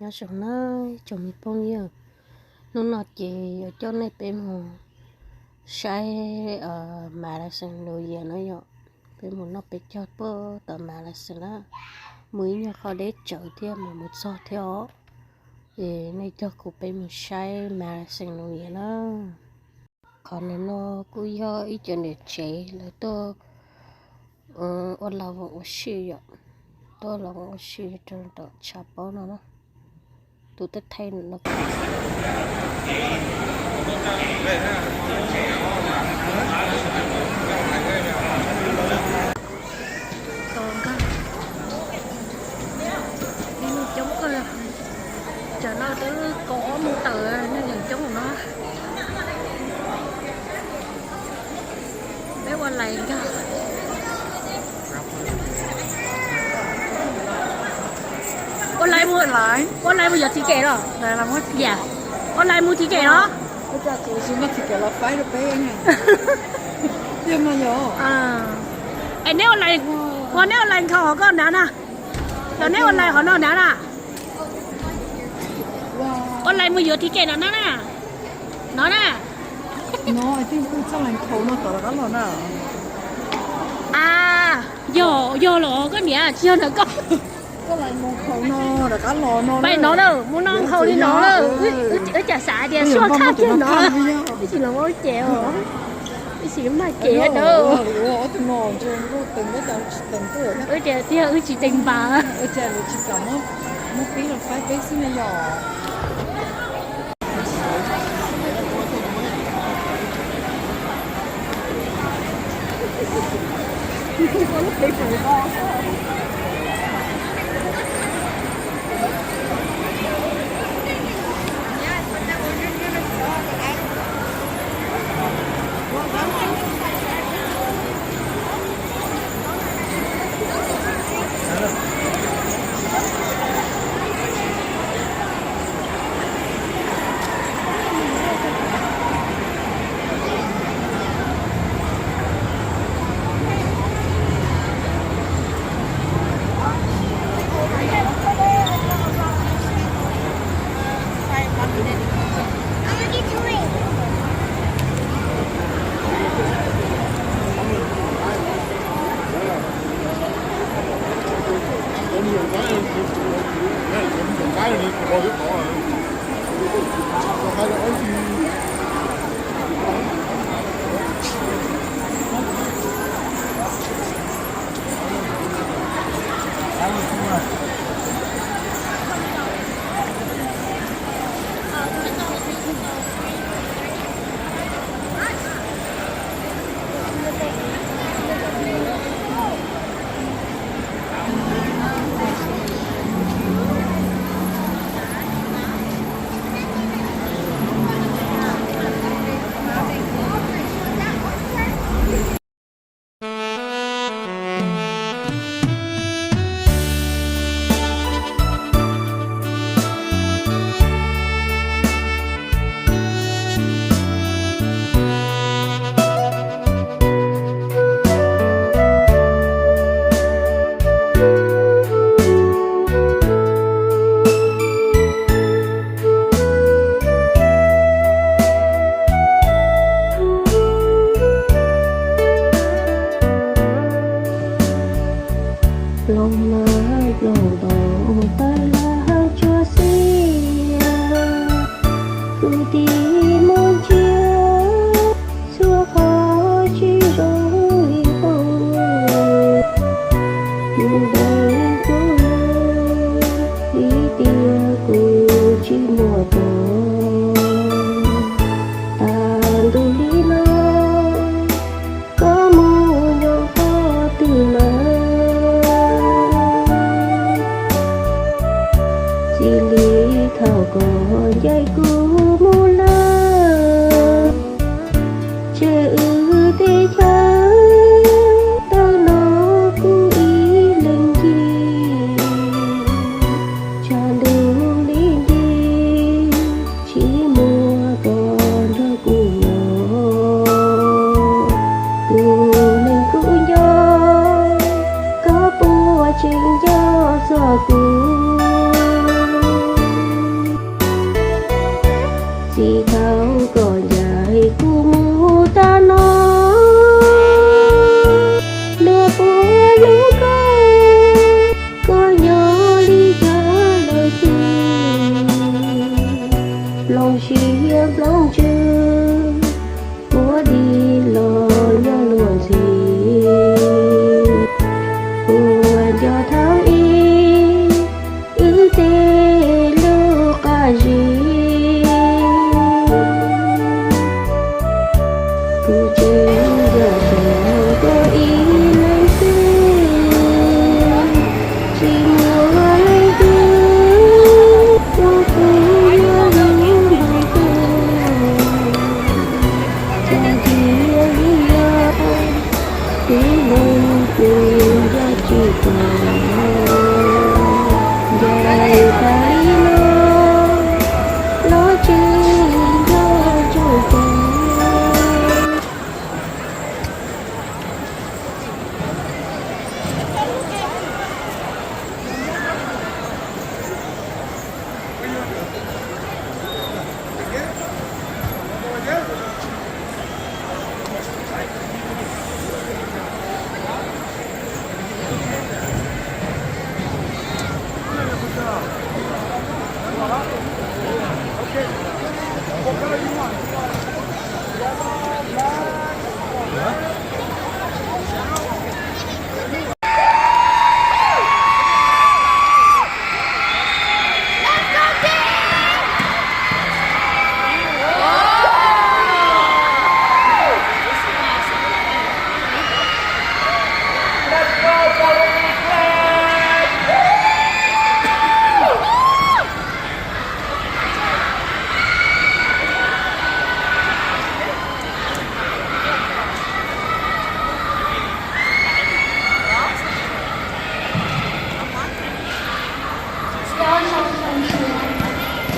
Nyob zoo na tsoom me phooj ywg, hnub no ces yuav coj nej peb mus saib Malaysian New Year no yom. Peb mus noj peb caug puag tom Malaysian na, mus ib nyuag qhov deb tsawv thiab mas mus txog thiab os. Es nej coj kuv peb mus saib Malaysian New Year na. Qhov ntawm no kuj yog ib cov niam tsev lawv tuaj ua laj voos ua si yom, tuaj laj voos ua si rau tom tshav pob no na. Tus teb thaij no tos nkag, ib neeg coob kawg, tsam no twb kaum ob moos tawm neeg yeej coob no. Peb ua lais nkag. Ua lais mus, ua lais mus yuav ticket los? Ua lais mus ticket los? Es neb ua lais, ua neb ua lais nkag hov koj nrad na. Los neb ua lais hov no nrad na. Ua lais mus yuav ticket no na. No na. A, yog, yog los koj niam, tsis yog ntawm koj. Pais no na, mus no nqhaus li no na. Wb cas xav tias suab khaj kiag no, ib sim los muab ces os, ib sim maj ces dawb. Wb tias tiag wb tsis teem npas. Ploog maj ploog ntoos tawg laj tsuag xiab, kwv tij muaj ntsia txhua qhov tsis zoo li qub. Ntev kub lug, vim tias kuv tsis muaj tos, tag ntuj li no koj mus nyob qhov twg lawm? Txij li thaum koj ncaim kuv mus lawm, tseg wb tej chaw, thaum no kuv ib leeg ncig, tsag ntuj li nti, tsis muaj tos nrog kuv nyob. Tus neeg kuv nco, koj puas tseem nco txog kuv? Nplooj siab nplooj ntsws, muab dig los nyob luag ntxhi. Puas nco thawj ib, wb tej lub qab zib. Kuv tseem nco tau koj ib leeg xwb, tsis muaj leej twg rau kuv yuav lub npe tuaj. Txawm tias yog li yog, tib neeg ces nco tsis tau, ncaim tas li no, los tseem nco tsis tau.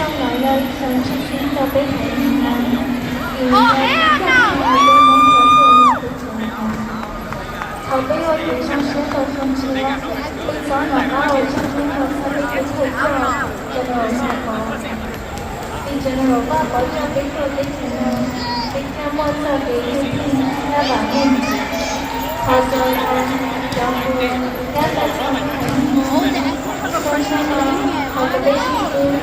Xyoo no yog xyoo tshiab rau peb haiv neeg Hmoob, vim yog ib xyoos uas peb Hmoob tau tuaj ua kuv tsev neeg. Thaum peb ua kev zoo siab rau xyoo tshiab, peb txhob nco qab ua tsaug rau txog peb tus thawj coj General Vaj Pov. Vim General Vaj Pov coj peb tuaj teb chaws no, peb thiaj muaj txoj kev ywj pheej thiab vam meej. Qhov xaus los, cov hluas thiab txhua tus haiv neeg Hmoob, xyoo tshiab no thov kom peb sib hlub,